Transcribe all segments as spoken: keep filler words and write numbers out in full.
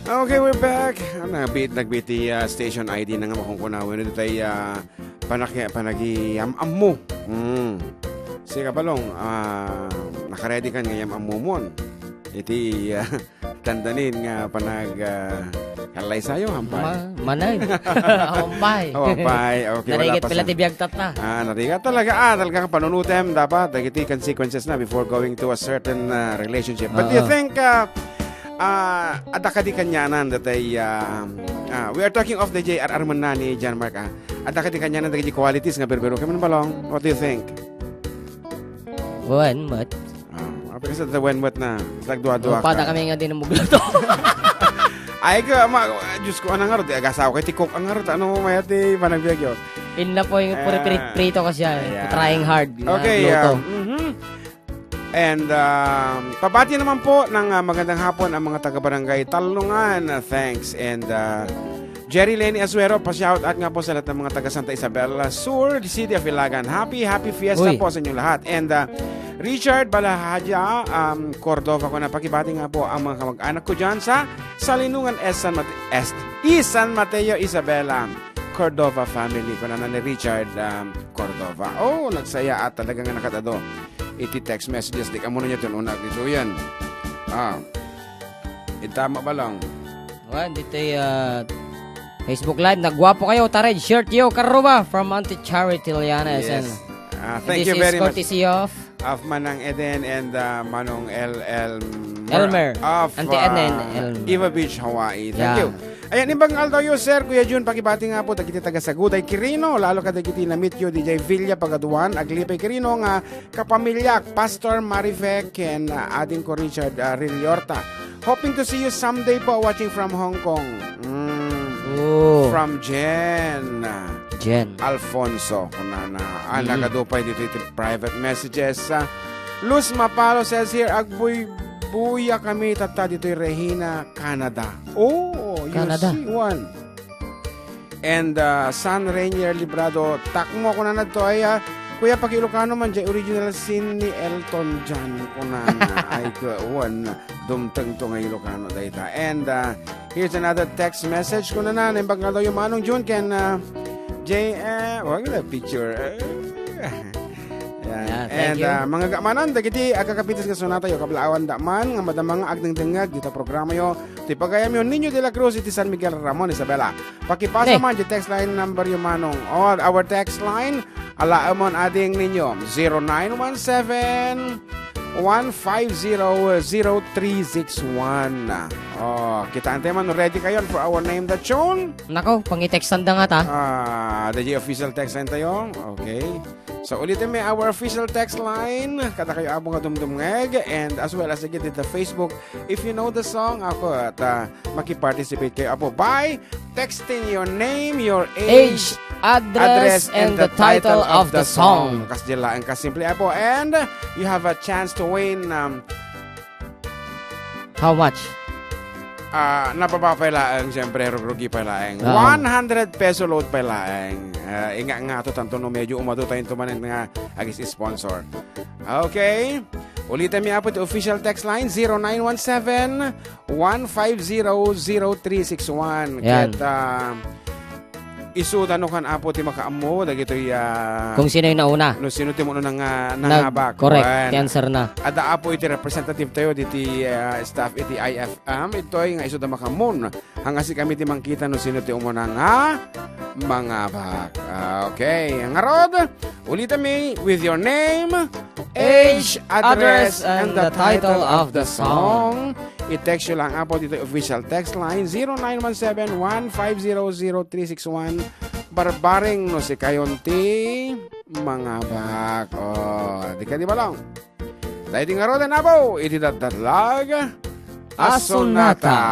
Okay, we're back. Ah, nagbiit, nagbiit ti, ah, station I D na nga makunkuna. Wenno itay, ah, panaki-, panagiyam-ammo. Hmm. Sika, Balong, ah, nakaready kan nga yam-ammomon. Iti, ah, tandanin nga panag, ah, kallaysayo, hampay. Ma-, manay. Hampay. Oh, hampay. Okay, wala Narigat pa pala sa ti biag tatta. Ah, narigat talaga. Ah, talaga panunutem dapat. Dagiti consequences na before going to a certain, ah, relationship. But do you Oo. think, ah, Ah, adda kadi kanianan datay, ah, ah, we are talking of the J R R man na ni John Mark, ah. Adda kadi kanianan dagiti qualities nga birbiro. Kaya man, Balong, what do you think? Wen met. Ah, apay kasi the wen met na, tagdua-dua Pada ka. kami nga din ang mugluto. Ay, ka, ma-, Diyos ko, anong ngarud? Agasawa kay ti cook ang ngarud. Ano, may ati, panagbiag yun? Inla po yung Ah, puri-, prito kasi siya, eh. ayan. Trying hard. Okay, Luto. ah, mhm. And, um, pabati naman po ng, ah, magandang hapon ang mga taga-barangay Talnungan. Ah, thanks. And, ah, Jerry Lenny Asuero, pa-shout out nga po sa lahat ng mga taga Santa Isabel, ah, Sur, the City of Ilagan. Happy, happy fiesta Uy. po sa inyong lahat. And, ah, Richard Balahaja, um, Cordova ko na pakibati nga po ang mga kamag-anak ko dyan sa Salinungan, S. San Mate-, S. East San Mateo, Isabela. Cordova family, kuna na ni Richard, um, Cordova. Oh, nagsaya at talaga nga nakatado iti text messages. Di ka muna niya tununa dito yan. Ah, itama ba lang? Wen, dito, ah, Facebook Live. Nagwapo kayo. Taray, shirt yo, Karuba, from Auntie Charity Lianes. Yes. And Ah, thank this you is very much. courtesy of Of Manang Eden and, ah, Manong El-, El-, Elmer. Of, Auntie Eden, ah, Elmer. Eva Beach, Hawaii. Thank Yeah. you. Ayan, imbag nga aldaw yo, Sir, Kuya Jun, pakibati nga po, dagiti taga Saguday, Quirino, lalo ka dagiti namit yo, D J Villa, Pagaduan, Aglipay, Quirino, nga kapamilyak, Pastor Marife, ken, ah, ading ko Richard, ah, Rilliorta. Hoping to see you someday po, watching from Hong Kong. Mm. Oh. From Jen. Jen. Alfonso, kunana. Ah, Mm. nagadu pay dito iti private messages. Ah, Luz Mapalo says here, "Agbuybuya kami tatta ditoy Regina, Canada." Oh, you Canada. see one. And, ah, San Rainier Librado, "Takmo," kunana to ay, ah, "Kuya, paki-Ilocano man, jay original scene ni Elton John," kunana. Ay, kuwan, dumteng to nga Ilocano dayta. And, ah, Here's another text message. Kunana, naimbag nga daw yung Manong Jun ken, ah, J M. Wag na picture. Yan. Yan, thank And, you. ah, mga gamanan, dagiti agkakapitas nga sunata yo, kablaawan da man, nga madama nga agdengdengngeg, dita programa yo, ti pagayam yo, Niño de la Cruz, iti San Miguel Ramon, Isabela. Pakipasa Ne. man, di text line number yo, Manong. Or our text line, Alaemon ading ninyo, zero nine one seven, one five zero, zero three six one. Oh, kitaan tayo man, ready kayo for our name the tune? Nako, pangitextan da nga ta. Ah, the official text line tayo. Okay. So, ulitin mi our official text line. Kada kayo abo nga dumdumngeg. And as well as again, the Facebook. If you know the song, ako at, ah, makiparticipate kayo, apo, by texting your name, your age, Age, address, address, and and the the title title of of the the song. song. Kas di laeng kasimple, apo. And you have a chance to win, um, How much? Ah, nababa pay laeng, siyempre, rugrugi pay laeng. Oo. One hundred peso load pay laeng. Ah, inga nga to, tanto no medyo umado tayo ito man nga agis sponsor. Okay. Ulitin mi, apo, ti official text line, zero nine one seven, one five zero, zero three six one. Yan. Ket, ah, isuda no kan Apo ti makaammo, dagitoy, ah, Kung sino yung nauna. no sino ti mauna nga Nag-, nangabak. correct. Wen. Ti answer na. Adda, Apo, iti representative tayo, diti, ah, staff iti I F M. Itoy nga isuda makaammo. Hangasi kami ti mangkita no sino ti umuna nga mangabak. Ah, okay. Ngarud, ulitan mi with your name, age, address, and the title of the song. I-text yo lang, apo, dito official text line, zero nine one seven, one five zero, zero three six one. Barbareng no sikayon ti mangabak. Oh, di ka di balong. Daydi ngaruden, apo, iti datdatlag a sonata.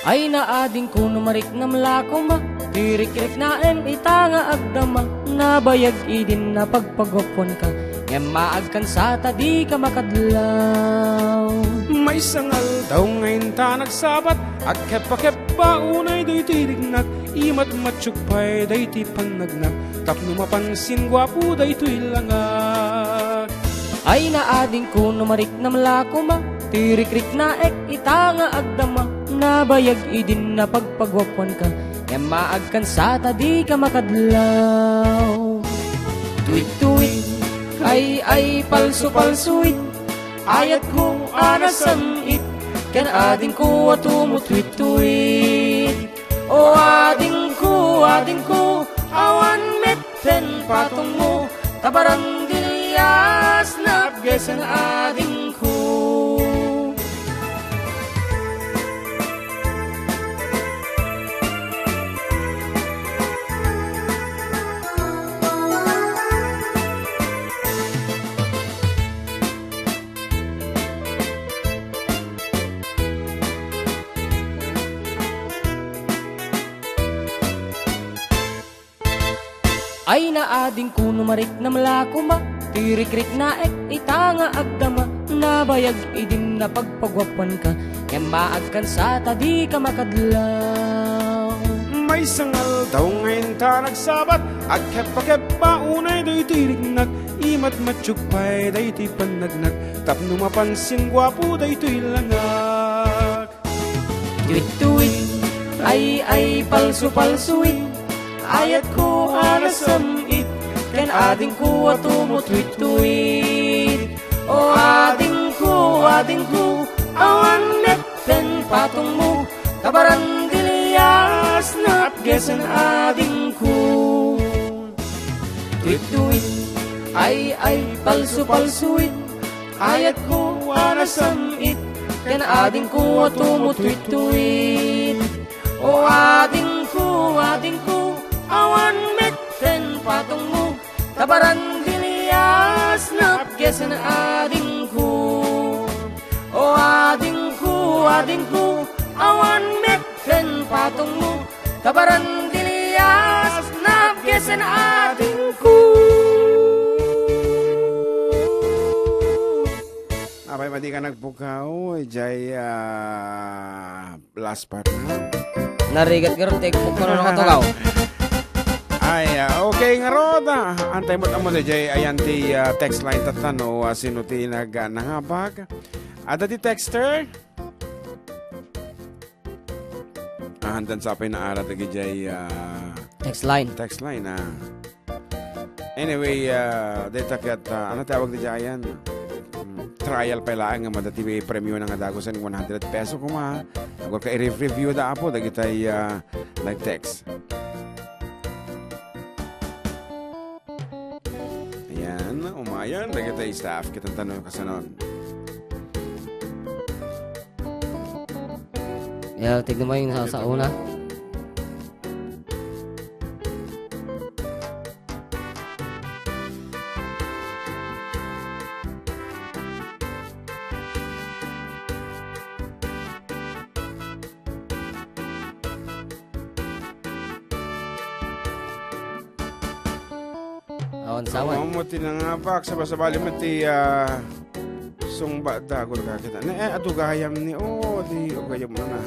Ay naadingko no mariknam la koma, ti rikriknaem ita nga agdama, nabayag idin napagpagupuanka, ngem maagkansa ta dika makadlaw. Maysa nga aldaw nga inta nagsabat, agkepakep Paunay daytoy riknak, imatmatsuk pay daytoy pannagnak, tapno mapansin guapo daytoy langak. Ay naadingko no mariknam la koma, ti rikriknaek ita nga agdama, nabayag idin napagpaguapuanka, ngem maagkan sa ta dika makadlaw. Tuwid-tuwid, ay, ay, palso-palsuit, ayatko a nasam-it, ken adingko a tumutwitwit. O adingko, adingko, awan metten patongmo, ta barandilias napgesen adingko. Ay naadingko no mariknam la koma, ti rikriknaek ita nga agdama, nabayag idin napagpaguapuanka, ngem maagkan sa ta dika makadlaw. Maysa nga aldaw nga inta nagsabat, agkeppa-keppa unay daytoy riknak, imatmatsuk pay daytoy pannagnak, tapno mapansin guapo daytoy langak. Tuwid-tuwid, ay, ay, palso-palsuit, ayatko a nasam-it, ken adingko a tumutwitwit. O adingko, adingko, awan metten patongmo, ta barandilias napgesen adingko. Tuwid-tuwid, ay, ay, palso-palsuit, ayatko a nasam-it, ken adingko a tumutwitwit. O adingko, adingko, awan metten patongmo, ta barandilias napgesen adingko. O adingko, adingko, awan metten patongmo, ta barandilias napgesen adingko. Apay, madi ka nagpukaw, jay, ah, last part na. Narigat ngarud, ti agpukno no katugaw. Ay, ah, okay ngarud, ah. Antay met ammo, jay, ayan ti, ah, text line tatta no, ah, sino ti nag-, ah, nangabak. Adda ti texter? Ah, handan sa pay naara dagijay, ah, text line. Text line, ah. Anyway, ah, dayta ket, ah, ano tawag dayta ayan? Hmm, trial pay laeng nga madati may premyo na nga dagusen one hundred peso koma. Agor ka i-review da apo, dagitay, ah, nag-text. Ayan, umayan, dagitay staff, kitang tanong kasanon. Ya, tignan mo yung sa, sa una. Awan sawan. Awan mo ti nangabak, sabasabali mo ti, ah, sungba dagol ka kita. Ne, eh, adu gayam ni, oh, di, oh, gayam mo na.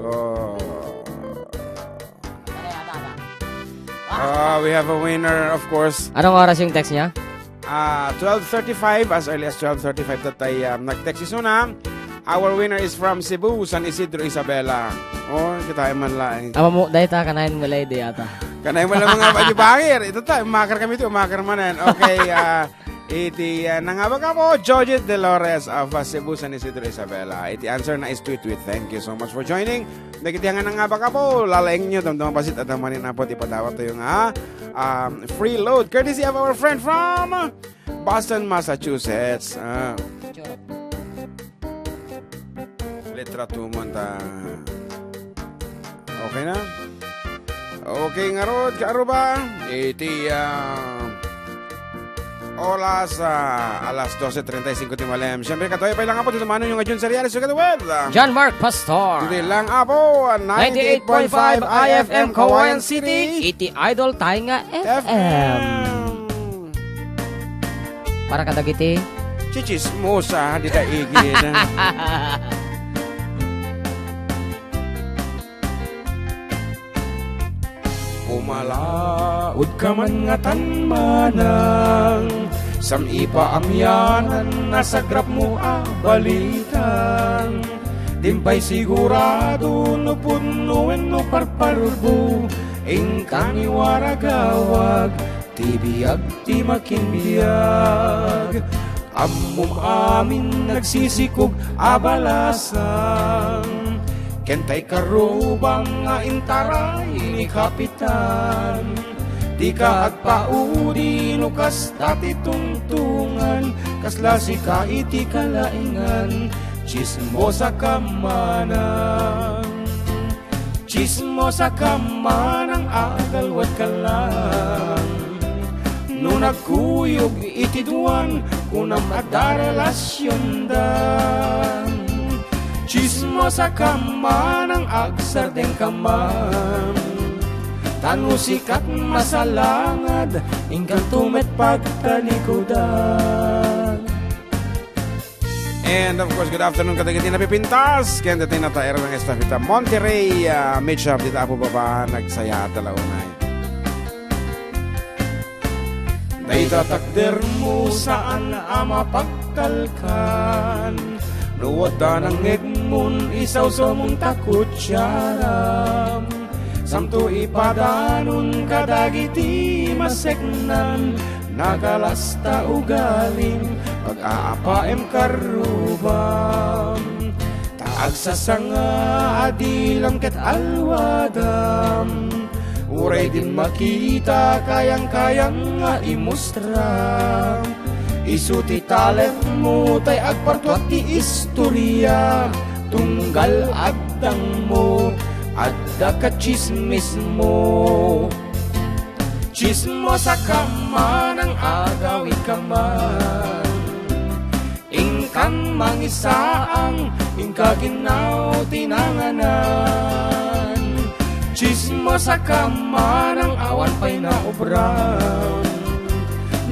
Oh. Ah, we have a winner, of course. Anong oras yung text niya? Ah, twelve thirty-five, as early as twelve thirty-five tattay, ah, nag-text isuna. Our winner is from Cebu, San Isidro, Isabela. Oh, kita man laeng. Ama mo, dahil ta, kanayan mo lay di ata. Kanayan mo lang mga bangir. Ito ta, umakar kami ito, umakar manen. Okay, ah, iti, ah, nangabak apo, Jojit Dolores of, ah, Cebu, San Isidro, Isabela. Iti answer na is tweet, tweet. Thank you so much for joining. Dagiti nga nangabak apo, lalaeng nyo, damdama basit, at manin apo, ti padawat tayo nga, um, free load. Courtesy of our friend from Boston, Massachusetts. Ah. Letra two man ta. Okay na? Okay, ngarud, kaaruba. Iti, ah, oras, ah, alas doce treinta y cinco ti malem. Siyempre, katuloy pa lang apo, dito mano yung Jun Seriales, together with, ah, John Mark Pastor. Dito lang apo, ninety-eight point five I F M Kawayan City. Iti Idol tayo nga F M. Para kadagiti chichismosa, di ta igid. Malaudka man ngatan manang, sam-ipaamianan a sagrapmo a balitan. Dimpay sigurado no pudno wenno parparbo, inka ni waragawag ti biag ti makinbiag. Ammom amin nagsisikog a balasang, ken tay karubang nga intaray ni Kapitan. Dika agpaudi no kasta ti tungtungan, kasla sika iti kalaingan, tsismosa ka manang. Tsismosa ka manang agalwad ka lang. No nagkuyog iti duan, kunam adda relasiondan. Tsismosa ka manang agsardeng ka man. Ta no sikat masalangad, inkanto met pagtalikudan. And of course, good afternoon kadagiti napipintas ken dati nataer nga estafeta Monterrey, ah, Mitch Hub, dita Apo Baba, nagsayaat a launay. Dayta takdermo saan a mapagtalkan, no adda nangngegmon, isawsawmon ta kutsiaram. Samto ipadanon kadagiti maseknan, nakalasta ugalim, pag-aapaem karrubam. Ta agsasanga a dilam ket alwadam, uray din makita kayang-kayang nga imustra. Isu ti talentmo tay agpartuak ti istoria, tunggal addangmo, adda ka tsismismo. Tsismosa ka manang agawid ka man. Inkan mangisaang, inka ginnaw ti nanganan. Tsismosa ka manang awan pay naobram.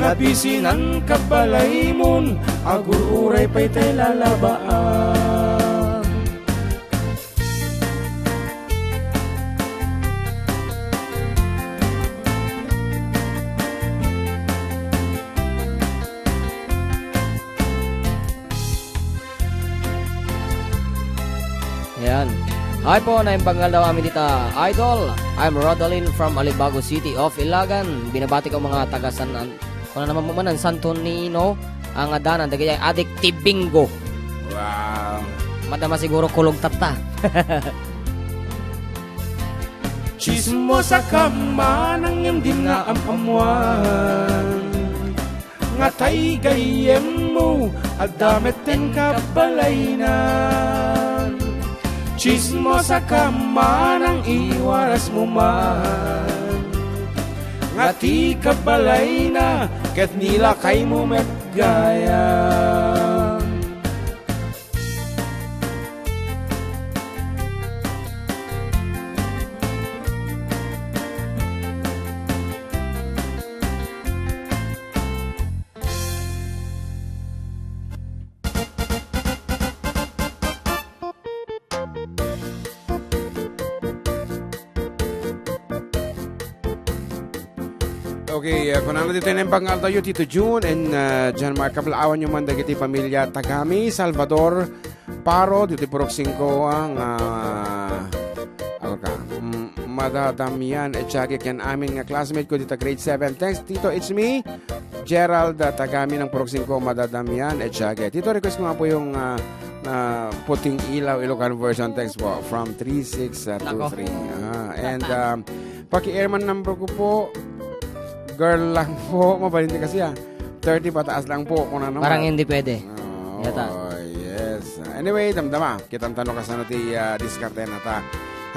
Nabisinan ka balaymon, agur-uray pay tay lalabaan. Ayan. Hi po, naimbag nga aldaw amin dita, Idol. I'm Rodolin from Alibago City of Ilagan. Binabati ko mga taga San An-, kuna naman mo man, ang Santo Nino, ang adanan, dagay ay Adik Tibingo. Wow. Madama siguro kulog tatta. Chismosa ka man ang iyong dinaamuan. Nga tay gayyemmo, adda met ten kabalaynan. Chismosa ka man ang iwaras mo man. Nga ti kabalayna, ket nilakay mo met gayam. Okay, uh, kunana ditoy naimbag nga aldawyo, Tito Jun and, uh, John Mark, kablaawan yo man dagiti pamilya Tagami, Salvador, Paro, ditoy Purok Singko, ah, nga, ako ka, mm, Mada Damian Echage, ken amin nga classmate ko dita grade seven. Thanks, Tito, it's me, Gerald, ah, Tagami ng Purok Singko, Mada Damian Echage. Tito, request ko nga po yung, ah, ah, Puting Ilaw Ilocano version. Thanks po, from three six two three. Nako. Ah, and, um, paki-airman number ko po, girl lang po, mabalin din kasi, ah. Thirty pataas lang po, kung ano Parang naman. Hindi pwede. Oh, Yata. Yes. Anyway, damdama. Kitang tano kasano ti, ah, diskartenata.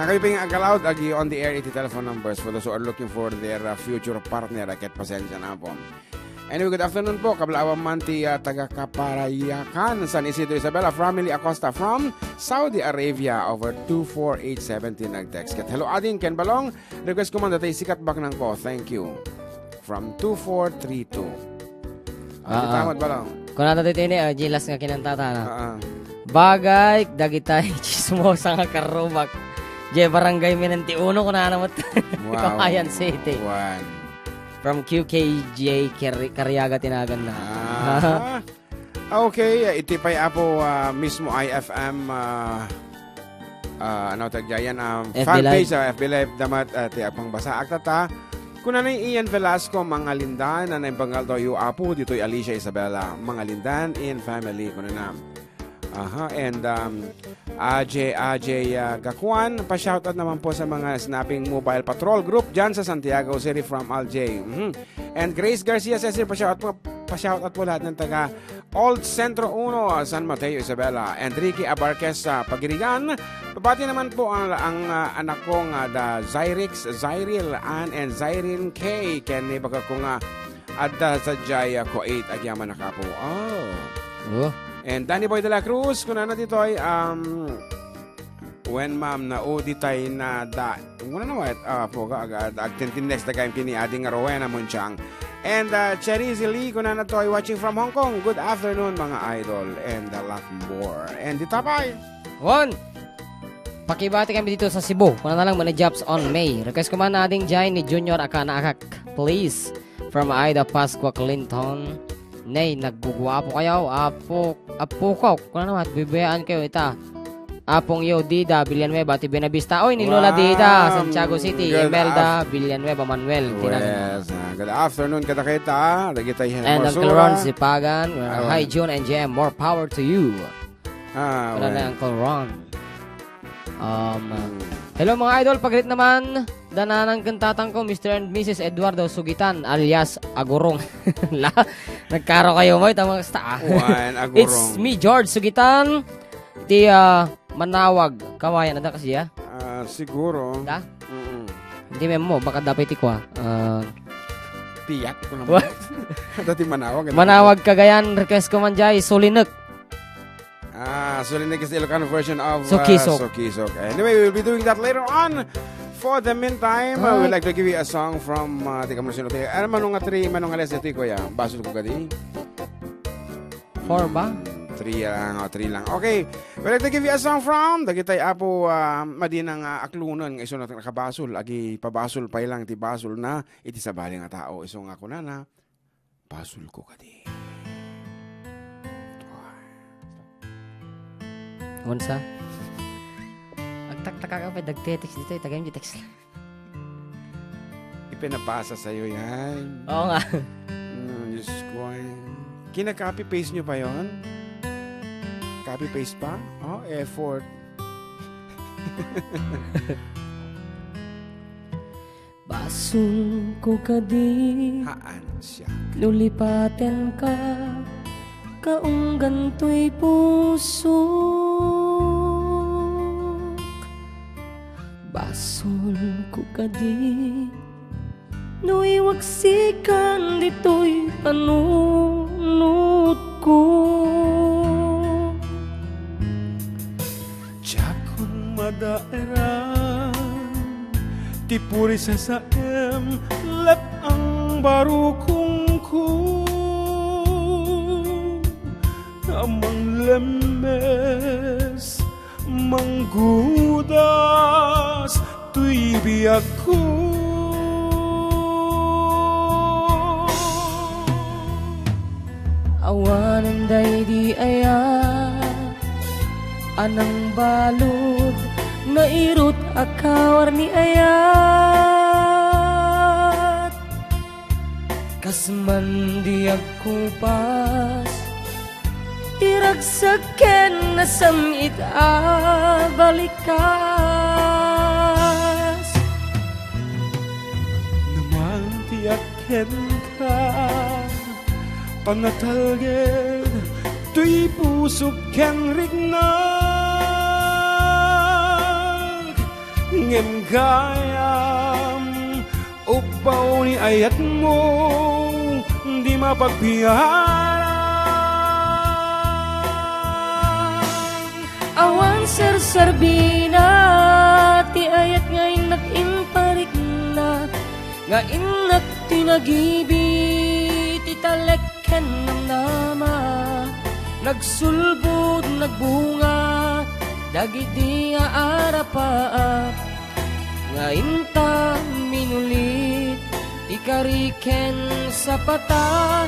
Ha kayo ping agalaw, agi on the air iti telephone numbers for those who are looking for their, ah, future partner. Ay, ket pasensya na po. Anyway, good afternoon po. Kablaawan man ti, ah, taga Kaparayakan, San Isidro Isabela, family Acosta from Saudi Arabia over two four eight seventeen nag-text. Ket hello, ading Ken Balong. Request ko man dati sikat baknang ko. Thank you. From two four three two. Ah, Ah, ah. Tamad, Balong. Kunana dito ini, ah, Gilas nga kinantata, no? Ah, ah. Bagay, dagitay, chismosa nga karubak. Jay Barangay Minantiuno, kunana met. Wow. Kawayan City. Wan. From Q K J Cari-, Cariaga ti naganna. Ah. Okay, ah, iti pay, Apo, ah, mismo I F M, ah, ah, ano tagjayan, ah, F B fan Live. Page, ah, F B Live, damat, ah, ti agpangbasaak tata. Kunana ni Ian Velasco, "Mangalindan, a naimbag nga aldaw yo, Apo, ditoy Alicia Isabela. Mangalindan, Ian family," kunana. Aha, and, um, Ajay, Ajay, ah, Gakuan, pa-shoutout naman po sa mga Snapping Mobile Patrol Group dyan sa Santiago City from Aljay. Mhm. And Grace Garcia Cecil, pa-shoutout po, pa-shoutout po lahat ng taga Old Centro Uno, San Mateo, Isabela. And Ricky Abarquez sa Pagirigan. Pabati naman po ang, ang, ah, anak ko nga da Zyrix, Zyril, Ann, and Zyril K. Ken ni baga ko nga adda sa Jaya Kuwait, agyaman na kapo. Oh. Oh. And Danny Boy de la Cruz, kunana ditoy, um, "Wen, ma'am, naudi tay na da." Wala na, what? Ah, poga, aga, agtintin next time kini Ading Rowena Munchang. And, uh, Cherry Zili, kunana toy, watching from Hong Kong. Good afternoon, mga idol. And, uh, lot more. And di tapay. One. Pakibati kami dito sa Cebu. Kuna na lang, Mani Jobs on May. Request ko man, Ading Jai ni Junior Akana Akak. Please. From Aida Pascua Clinton. Nay, nagguguapo kayo. Apo, apo ko. Kuna naman, bibiyaan kayo ita. Apong yo, Dida Villanueva, ti Buenavista. Oy, ni Lola Wow. Dida, Santiago City. Good Imelda af- Villanueva Manuel. Yes, ah, good afternoon, kadakita. Dagita And Uncle Ron Sipagan. Ah, hi, June and J M. More power to you. Ah, Wala well. na, Uncle Ron. Um, Hmm. Hello, mga idol. Pagrit naman, dananang ken tatang ko, Mister and Missus Eduardo Sugitan, alias Agurong. La, nagkaro kayo mo, itama kasta, ah. Wan, Agurong. It's me, George Sugitan. Ti, ah, Manawag. Kawayan, ada kasi, ah? Ah, siguro. Da? Mm-mm. Hindi, memo, baka dapat ti kwa. Ah, Tiyak ko naman. What? Ada ti Manawag, ano? Manawag, Cagayan, request ko man, Jai, Sulinek. Ah, so the next Ilocano version of, uh, Sukisok. Sukisok. Anyway, we'll be doing that later on. For the meantime, uh, we'd Right. like to give you a song from, uh, Tika Marcelo. Ano, manong nga three, manong nga less, ito, kuya. Basol ko kadi. Four ba? Mm, three lang, oh, three lang. Okay, we'd like to give you a song from, dagitay apo, uh, madinang, uh, aklunan, nga iso na nakabasol, agi pabasol pa lang, ti basol na, iti sabali nga tao, iso nga kunana, Basol ko kadi. Unsa? Agtaktakak ka pa, nagte-text dito, itagayam di text lang. Ipinabasa sa'yo yan. Oo nga. Mm, Diyos ko, eh. Kina-copy-paste nyo pa yon? Copy-paste pa? Oh, effort. Basol ko kadi Haan siya. No lipatenka, kaunggan toy pusok. Basol ko kadi no iwaksikan ditoy panunotko. Diakon madaeran ti purisasaem, let-ang barukongko a manglembes, manggudas toy biagko. Awanen daydi aya a nangbalud, nairut a kawarni ayat. Kas man di agkupas ti ragsak ken nasam-it a balikas. Naman ti agkenka, panatalged toy pusok ken riknak. Ngem gayam, ubbaw ni ayatmo, di mapagpiaran. Awan serserbina ti ayat nga innak imparikna, nga innak ti nagibi ti talek ken namnama. Nagsulbod, nagbunga dagiti a arapaap. Nga inta minulit ti kari ken sapata,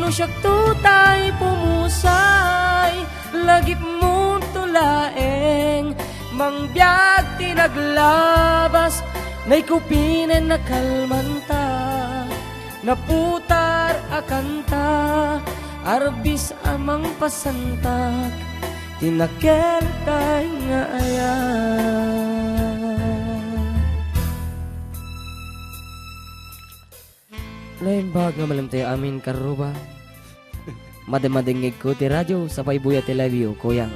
no siakto tay pumusay, lagipmonto laeng, mangbiag ti naglabas, naikupinen a kalmanta, naputar a kanta, arbis a mangpasantak, ti nakieltay nga ayat. Naimbag nga malimtayo amin, karruba. Madamadingngegko ti radio, sapay buya ti live-yo, kuyang.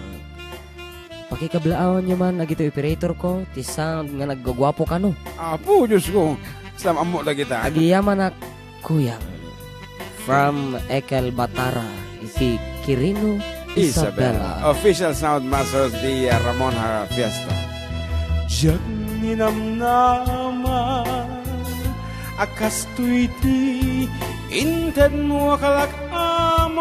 Pakikablaawanyo man, agito operator ko, ti sound nga nagguguapo kano. Apo, Diyos ko, saan ammo dagita? Agyamanak, kuyang. From Ekel Batara, iti Quirino, Isabela. Isabela. Official sound master di, uh, Ramon Hara Fiesta. Diak ninamnama a kastoy ti intedmo a kalak-amak.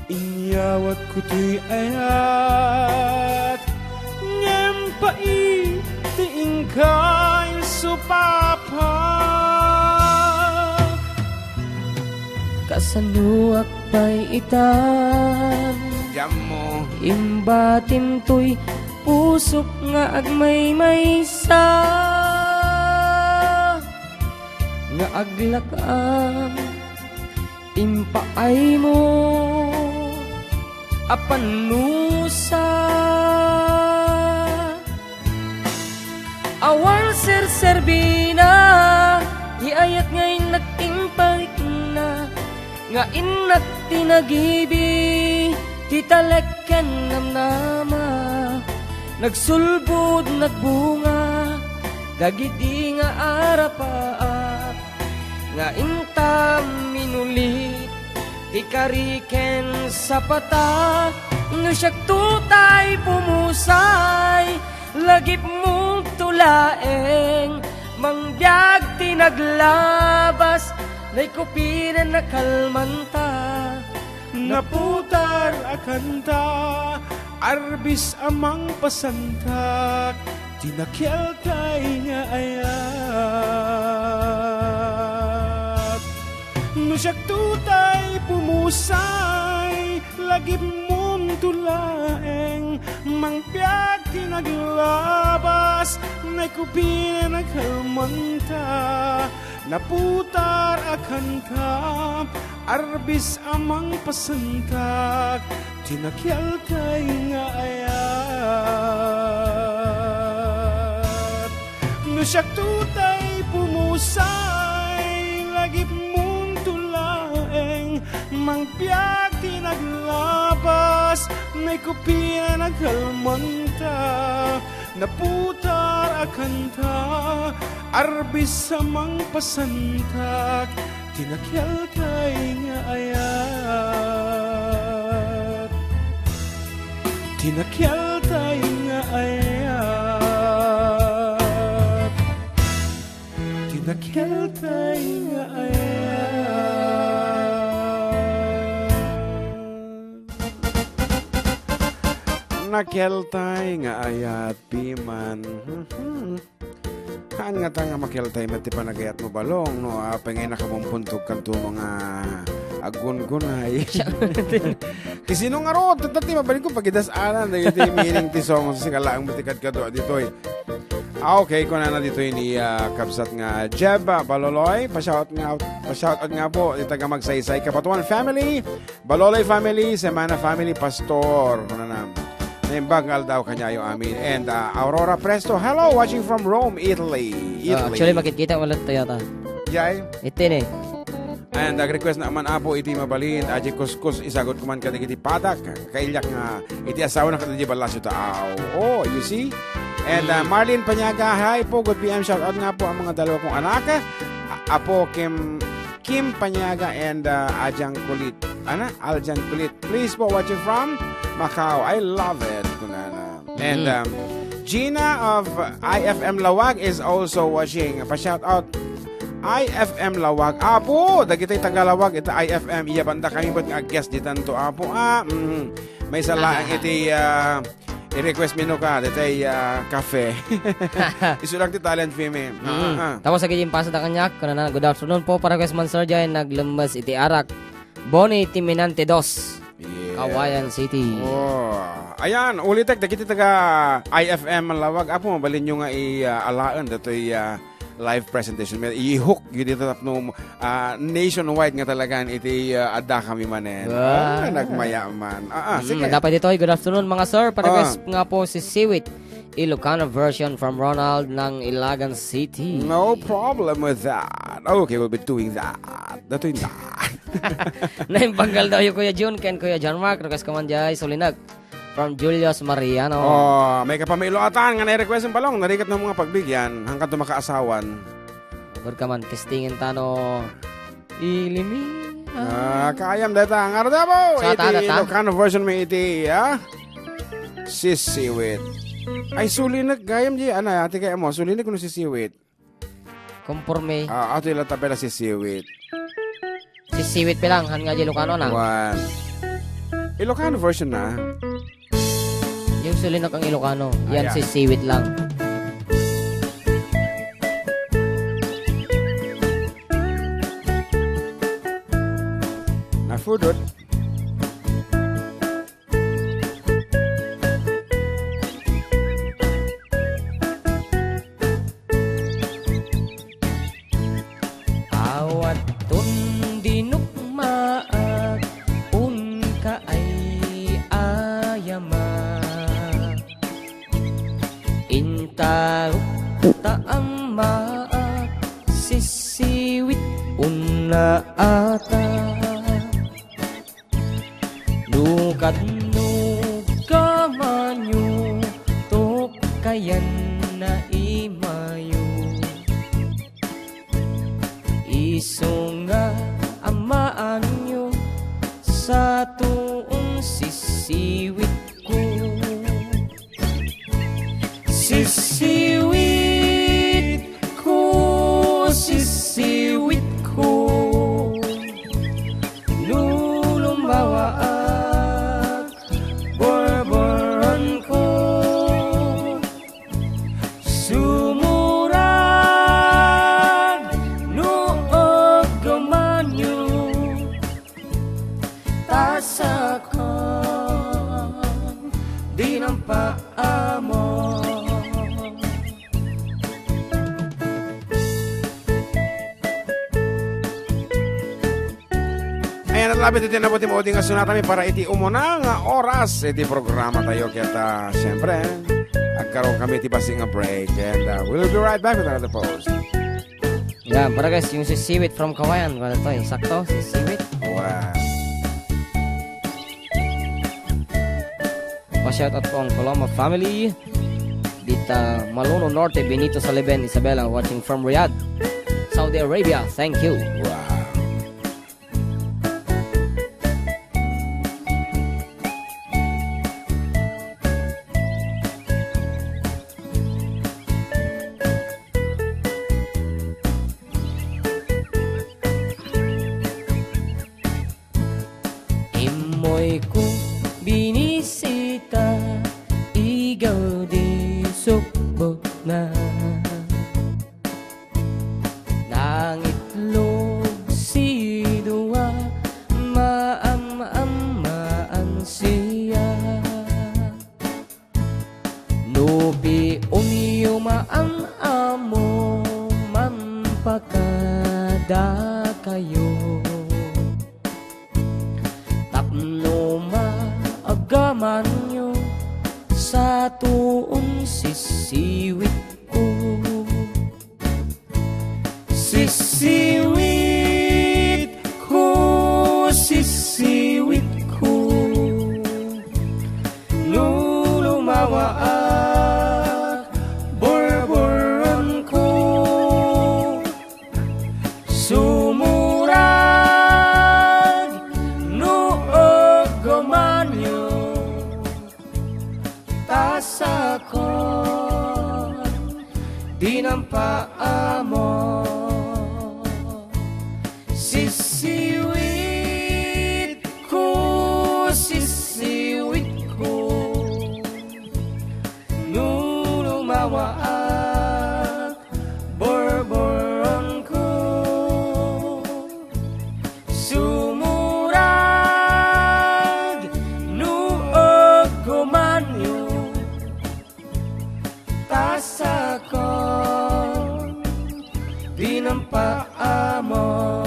Inyawatko toy ayat, ngem pait ti ingka insupapak. Kasanoak pay itan? Diammo. Imbatim toy pusok nga agmaymaysa, nga aglak-am impaaymo a pannusa. Awan serserbina ti ayat nga innak imparikna, nga innak ti nagibi ti talek ken namnama. Nagsulbod, nagbunga dagiti nga arapaak, nga inta minulit ti kari ken sapata. No siakto tay pumusay, lagipmonto laeng, mangbiag ti naglabas, naikupinen a kalmanta. Naputar a kanta, arbis a mangpasantak, ti nakieltay nga ayat. No siakto tay pumusay, lagipmonto laeng, mangbiag ti naglabas, naikupinen a kalmanta. Naputar a kanta, arbis a mangpasantak, ti nakieltay nga ayat. No siakto tay pumusay, lagipmonto laeng, mangbiag ti naglabas, naikupinen a kalmanta. Naputar a kanta, arbis a mangpasantak, ti nakieltay nga ayat. Ti nakieltay nga ayat. Ti nakieltay nga ayat. Nakieltay nga ayat, piman. Mhm. Haan ngata nga makieltay met ti panagayatmo, Balong, no, apay nga nakabumbuntok kanto nga aggungunay. Ti sino ngarud? Tatta ti mabalinko pagidas-anan dagiti meaning ti song, sika laeng met ti kadkadua ditoy. Ah, okay, kunana ditoy ni, ah, kabsat nga Jeb, ah, Baloloy, pa-shout nga, pa-shout out nga po, ti taga Magsaysay, Kabatuan family, Baloloy family, Semana family, Pastor, kunana. Naimbag nga aldaw kaniayo amin. And, ah, Aurora Presto, hello, watching from Rome, Italy. Ah, Italy. Actually, makikita mo lang to yata. Jay? Iti ni. And nag-request na man, Apo, iti mabalin, aji kuskus, isagut ko man kadagiti patak. Kailiak nga, iti asawa na kadagiti balasyo ta, aw. Oh, you see? And, uh, Mm. Marlene Paniaga, hi po, good P M, shout out nga po ang mga dalawa kong anak. A-, Apo Kim, Kim Paniaga and, uh, Ajang Kulit. Ana? Aljan Kulit. Please po, watching from Macau. I love it, kunana. And, Mm. um, Gina of I F M Lawag is also watching. Pa-shout out I F M Lawag. Apo, dagiti taga Lawag, ita I F M, iya banda kami bet nga guest ditanto, Apo. Ah, mm. Maysa laeng iti, ah, I-request mi no ka, detay, ah, cafe. Isu lang ti talent fee mi. Mm. Ah, ah. Tapos lagi impasa da kaniak, kunana, "Good afternoon po, pa-request man, sir, jay naglemmes iti arak. Bonnie Timinante dos, Yes. Kawayan City." Oh. Ayan, ulitek, dagiti taga I F M man lawag. Apo, mabalinyo nga i, ah, alaen datoy, ah, live presentation. May ihok, yun dito tapno, ah, nationwide nga talagan iti, ah, adda kami manen. Wow. Ah, nagmayaman. Ah, ah, Mm, sige. Dapat itoy, "Good afternoon, mga sir. Pa-request Ah. nga po si Siwit, Ilocano version from Ronald ng Ilagan City." No problem with that. Okay, we'll be doing that. Datoy na. Naimbanggal daw yung Kuya Jun, ken Kuya John Mark. Request ko man jay, sulinek. From Julius Mariano. Oh, may kapamilatan nga nai-request ang balong. Narigat ng mga pagbigyan. Hanggang tumakaasawan. Good ka man, testingin tano. Ilimi. Ah, kayam data. Ang Ardabo. Sa Iti tara, ta? Ilocano version may iti, ah? Sisiwit. Ay, sulinek, gayam di. Ana, ati kaya mo, sulinek kuno sisiwit. Konforme. Ah, ato ila tapela sisiwit. Sisiwit pa lang, han nga di Ilocano na. One. Ilocano version na. Yung sulinek ang Ilocano, yan Ayan. sisiwit lang. Nafudot. Awaton dinukmaak, unka ay ayama. Intarok ta ammaak, sisiwit unna ata. No kadno kamanyo, tukkayan na imayo. Isu nga ammaanyo, sa tuon sisiwit ko. Sisiwit ko, sisiwit ko. No lumawaak, borboran ko. Sumurag no aggamanyo. Tasakan, di nang paamo. Ayan, at labit iti nabuti mo, di nga sunatami para iti umuna nga oras iti programa tayo. Ket, ah, siyempre, agkaroon kami iti basi nga break. And, ah, we'll be right back with another post. Yan, para guys, yung sisiwit from Kawayan. Ano to, yung sakto? Sisiwit. Wow. Pa-shout out po ang Coloma family. Dita Maluno Norte, Benito Saliben, Isabela, watching from Riyadh, Saudi Arabia. Thank you. Wow. Immoy ko binisita, igaw di sukbot na. Nangitlog si dua, maam-ammaan siya. No piunyo maam-amo, mampakadakayo. Tapno maagamanyo, sa tuon sisiwit ko. Sisiwit ko, sisiwit ko. No lumawaak, borboran ko. Sumurag no aggamanyo. Tasakon, di nang paamo. Sisiwit ko, sisiwit ko. Ama.